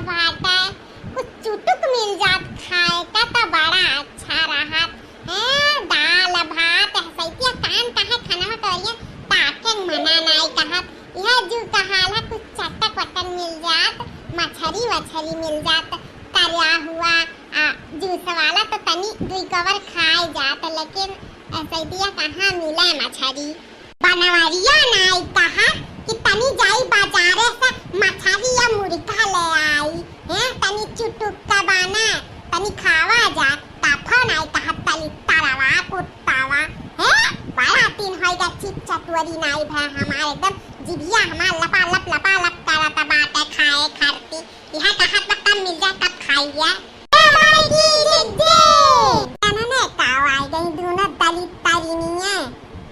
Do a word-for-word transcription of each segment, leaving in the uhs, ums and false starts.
बाटे, कुछ चुटुक मिल जात खाए का त बड़ा अच्छा रहत। हैं, दाल भात, सैतिया कान काहे खाना में करिए, ताके मना नाई कहत। यह जू कहाला कुछ चटक वटक मिल जात, मछरी वछरी मिल जात, तरा हुआ, आ, जूस वाला तो तनी दुई कवर खाए जात, लेकिन सैतिया कहाँ मिले मछरी? बनवरिया नाई कहा कि तनी जाई बाजारे से मछरी या मुर्गा ले आई, हैं, तनी चुटुक का बाना, तनी खावा जा, ताफा नाई कहा तली तरवा कुत्तावा, हैं, बड़ा दिन होई गा चित चटुअरी नाई भे हमार, एकदम जिभिया हमार लपा लप, लपा लप करत बाटे खाए खरती। यह कहत बा कब मिल जाए, कब खाई जाए। ए बड़की जिज्जी! जाने ने काव आई गई दोनों दलित तारिनिया।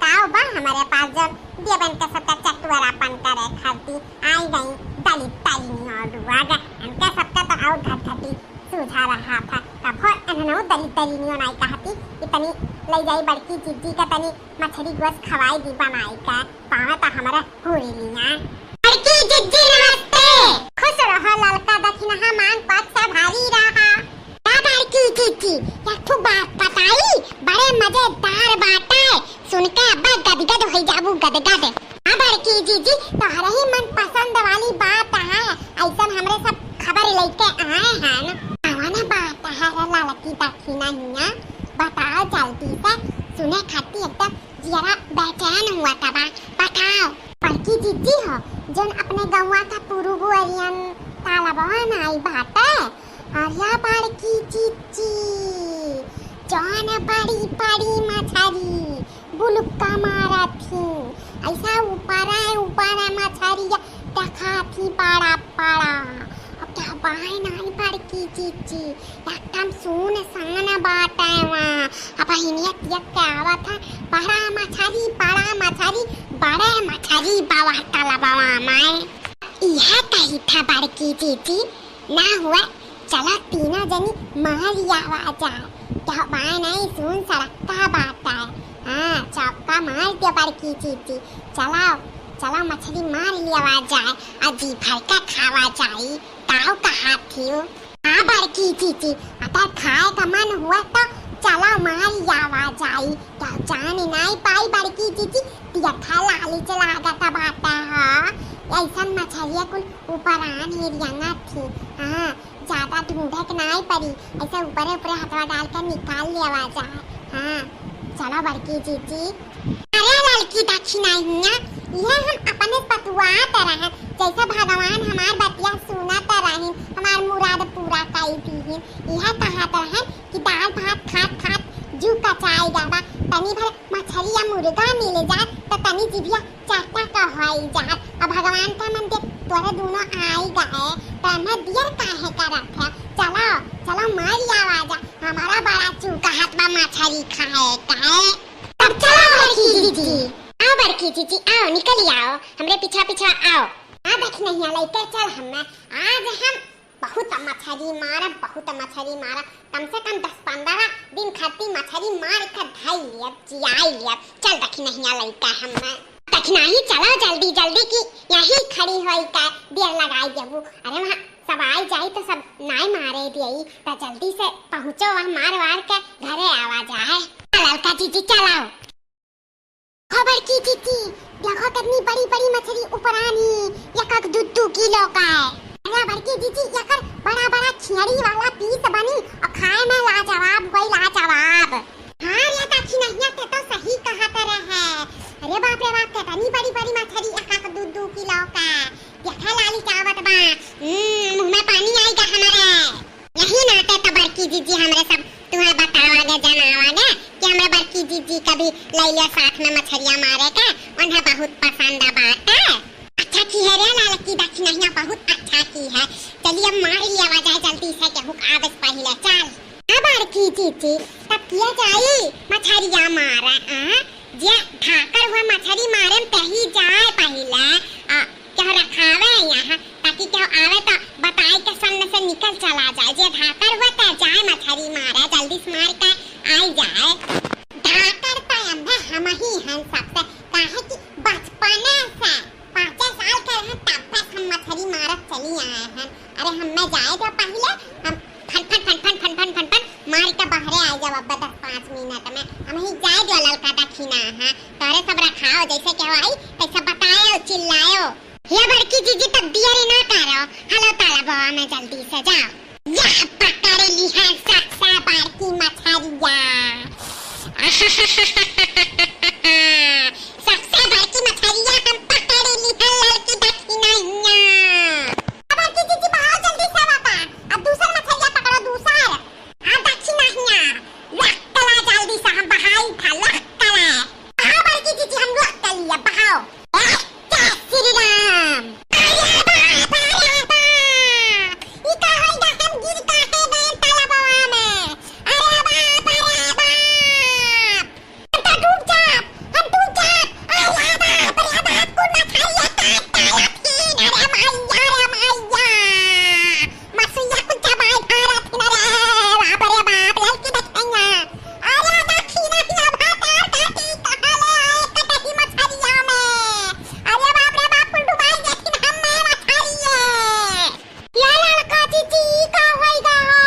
काव बा हमारे पास जो देवन के सबका चटुअरापन करे खाती आई गई दलित तारिनिया और दुआ गा। हमके सबका तो और घटघटी सूझा रहा था। तब हो इन्होंने दलित तारिनिया नाई कहती कि तनी ले जाई बड़की जिज्जी का तनी मछरी गोस खवाई दी बनाई का। पावे त हमरा हुरी लिया। बड़की जिज्जी नमस्ते। खुश रहो ललका दखिनहा मांग पक्ष भारी रहा। का बड़की जिज्जी, एक ठो बात बताई, बड़े मजेदार बात है, सुन के अब गदगद हो जाबू गदगद। हाँ बड़की जिज्जी, तोहरे ही मन पसंद वाली बात है, ऐसन हमरे सब खबर लेके आए हैं। कौन बात है रे ललकी दखिनहिया, बताओ जल्दी से, सुने खाती एकदम जियरा बेचैन हुआ तबा, बताओ। बड़की जिज्जी हो, जौन अपने गौवा का पुरुगु अरियन तालाबवा नाई बाटे, अरिया बड़की जिज्जी, जौन बड़ी बड़ी मछरी बुलुक्का मारत थी, ऐसा ऊपरा ऊपरा मछरिया देखा थी बड़ा बड़ा। अब का बाय नाई बड़की जिज्जी, एकदम सुनसान बाटे वहाँ। अब हिनिया तियक के आवत है, बड़ा मछरी, बड़ा मछरी, बड़े मछरी बा वहाँ तालाबवा में। इहे कही था बड़की जिज्जी, ना हुआ, चला तीनों जनी मार आवा जाए। का बाय नाई सुन सड़क का बात है। हाँ, चौका मार दे बड़की जिज्जी, चलाओ, चलाओ मछरी मार लियावा जाए, आ जी भर का खावा जाई। काव कहा थियो? हाँ बड़की जिज्जी, अगर खाए का मन हुआ तो चला मार आवा जाई। का जान नाई पाई बड़की जिज्जी, तियथा लाली से लागत बाटे ह। ऐसन मछरिया कुल ऊपरान हेरियंगा थी। हाँ, ज्यादा ढूंढे के नाई पड़ी, ऐसे ऊपरे ऊपरे हथवा डाल के निकाल लेवा जाए। हाँ, चला बड़की जिज्जी। अरे ललकी दखिनहिया, इहे हम अपने पतुआत रहन, जैसे भगवान हमार बतिया सुनत रहिन, हमार मुराद पूरा कई दीहिन। इहे कहत रहन कि दाल भात खात खात जू कचाई जाबा, तनी भर मछरी या मुर्गा मिल जाए त तनी जिभिया चटक होई जात। अब भगवान का मन देख तोरे दोनों आई गए, त हमें दियर काहे करत है? चलो, चलो मार आवा जा, हमारा बड़ा चूका हाथ बा मछरी खाए का है। तब चलो बड़की जिज्जी। आओ बड़की जिज्जी, आओ, निकल आओ, हमरे पीछा पीछा आओ। आ दखिनहिया लइके चल हमें, आज हम बहुत मछरी मारब, बहुत मछरी मारब, कम से कम दस पन्द्रह दिन खातिर मछरी मार के धई लियब, जियाई लियब। चल दखिनहिया लइका हमें। दखिनही चलो जल्दी जल्दी की यही खड़ी होई का देर लगाई देबू। अरे वहाँ सब आई जाई तो सब नाई मारे दियई, त जल्दी से पहुँचो वहाँ मार वार के घरे आवा जाए। ललका जिज्जी चलाओ। हो बड़की जिज्जी, देखो कितनी बड़ी बड़ी मछरी ऊपर आनी, एक एक दू दू किलो का है। अरे बड़की जिज्जी, एकर बड़ा बड़ा खियड़ी वाला पीस बनी और खाए में लाजवाब होई, लाजवाब। हाँ रे दखिनहिया, ते तो सही कहत रहे। अरे बाप रे बाप, कितनी बड़ी बड़ी मछरी, एक एक दू दू किलो का। देखा लाली चावत बा, हम्म, मुँह में पानी आइगा हमारे। यही नाते तो बड़की जिज्जी हमरे सब तुहरा बतावा गे, जनावा गे कि हमरे बड़की जिज्जी कभी लइले साथ में मछरिया मारे के, उन्हें बहुत पसंद बाटे। अच्छा की है रे ललकी दखिनहिया, बहुत अच्छा की है। चलिए मार लियावा जाए जल्दी से, केहू आवे से पहिले। चल। हाँ बड़की जिज्जी, तब किया जाई मछरिया मारा, आ? जे धाकड़ हुआ मछरी मारे में तही जाए पहिले, आ, केहू रखावे यहाँ, ताकि केहू आवे तो बताई के सामने से निकल चला जाए। जे धाकड़ हुआ त जाए मछरी मारे, जल्दी से मार के आई जाए। धाकड़ तो एम्हे हम ही हैं सबसे, काहे कि बचपने से पाँचे साल के रहे तब से हम मछरी मारत चली आए हैं। अरे हम्मे जाए दो पहिले, हम फन फन फन फन फन फन फन फन मार के बहरे आइ जाब अब दस पाँच मिनट में। हमहीं जाए दो ललका दखिना, हाँ, तोहरे सब रखाओ जैसे के होई तैसे बताएउ चिल्लाएउ। ये बड़की जीजी तब दियरी ना करो, हलो तालाबवा में जल्दी से जाओ। या पकड़ लिहा सबसे बड़की मछरिया। सबसे बड़की मछरिया हम पकड़ लिहा ललकी दखिनहिया। बड़की जीजी बहाओ जल्दी से बाबा, अब दूसर मछरिया पकड़ो दूसर। आ दखिनहिया, लक्कला जल्दी से हम बहाई था लक्कला। बहाओ बड़की जीजी हम लक्कलिया बहाओ। जय श्री राम। अरे बाप, अरे बाप, ई का होई गा, हम गिर काहे गए तालाबवा में? अरे बाप, अरे बाप, हम तो डूब जाब, हम डूब जाब। अरे बाप रे बाप, कुल मछरिया काट डालथिन। अरे मैया, अरे मैया, मछरिया कुल चबाए धारथिन। अरे बाप रे बाप, ललकी दखिनहिया। अरे दखिनहिया भतार काटी कहाँ ले आए कटही मछरिया में। अरे बाप रे बाप, कुल डुबाई देथिन हम्मे मछरिये। या ललका जीजी, ई का होई गा हो?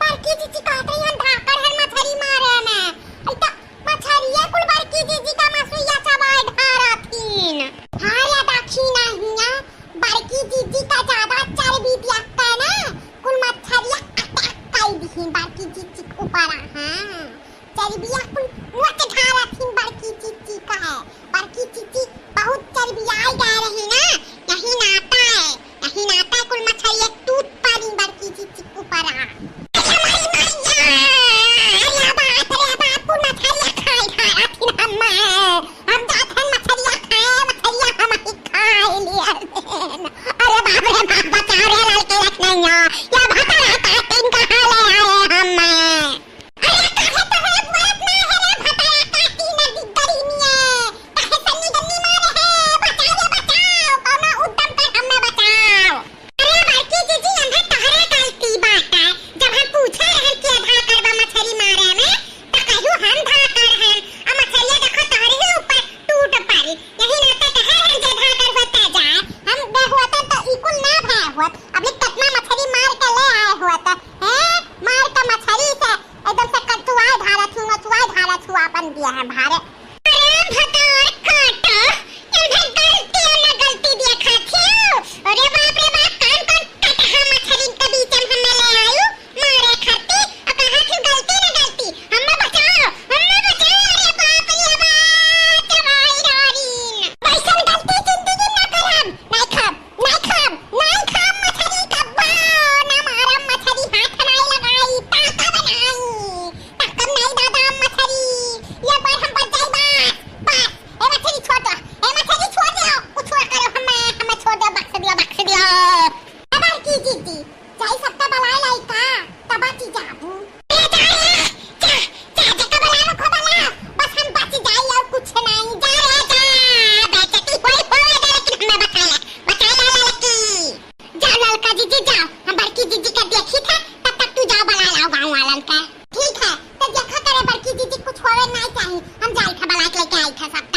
बड़की जीजी कहत रही हम धाकड़ हन मछरी मारे में। ई त मछरिये कुल बड़की जीजी का मसुइया चबाए धारथिन। हाँ रे दखिनहिया, बड़की जीजी का ज्यादा चर्बी दिया के ना, कुल मछरिया attack कई दिही बड़की जीजी के ऊपर। हाँ, चर्बिया कुल नोच धारथिन बड़की जीजी का है। बड़की जीजी बहुत चर्बियाई गए रही ना, यही नाता है। यही नाता कुल मछरिया टूट पड़ी बड़की जीजी के ऊपर। अरे माई मैया, अरे बाप रे बाप, कुल मछरिया खाई धारथिन हम्मे। हम जात हन मछरिया खाए, मछरिया हमहीं खाए लिया। अरे बाप रे बाप, बचाओ रे ललकी दखिनहिया, या भतार काटिन कहाँ ले आए हम्मे। अरे काहे तोहरा बुझात ना है रे भतार काटिन दिगरी निये? काहे सन्नी गन्नी मारे है? बचाओ रे बचाओ, कौनो उद्यम कर हम्मे बचाओ। अरे बड़की जीजी, एम्हर तोहरे गलती बाटे। जब हम पूछे रहन कि आधार कार्ड बा मछरी मारे में, त कहू हम धाकड़ हन। आ मछरिया देखो तोहरे ही ऊपर टूट पड़ी। यही नाते कहे रहन जे धाकड़ होते जाए। हम गए होते त ई कुल ना भय होत। अबले कतना मछरी मार के ले आए होत। हैं? मार के मछरी से एकदम से कचुआए धारत हूँ, नचुआए धारत हूँ, आपन दिया है भारे। अरे भतार काटा, एम्हर गलती न गलती देखत हियो। अरे बाप रे बाप, कौन कौन कटहा मछरी के बीच में हमें ले आयु मारे खाती। अब कहा थी गलती न गलती, हमें बचाओ, हमें बचाओ। अरे बाप रे बाप, चबाई डारी। वैसन गलती जिंदगी में ना करब, नहीं खाब। नाई खाब, नाई खाब मछरी कब्बो, ना मारब मछरी, हाथ नाई लगाई, ताकब नाई, ताकब नाई दादा मछरी, ये बार हम बच जाई बस, बस, ए मछरी छोड़ दो, ए मछरी छोड़ दो, कुछ ना करो हमें, हमें छोड़ दो, बख्श दियो, बख्श दियो। ए बड़की जीजी, जाई सबका बलाए लाई का, तब बाची जाबू। ए जा रे, जा, जा, जेका बलावे को बला, बस हम बच जाई और कुछ नहीं। जा रे, जा, बेइज्जती होई, होए दे, लेकिन हमें बचा ले, बचा ले, ललकी। जा ललका जीजी, जाओ, हम बड़की जीजी का देखी था, तब तक तू जाओ, बला लाओ गाँव वालन का। ठीक है, तो देखा करे बड़की जीजी, कुछ होवे नहीं चाहिए, हम जाई था, बला के लेके आई था सब।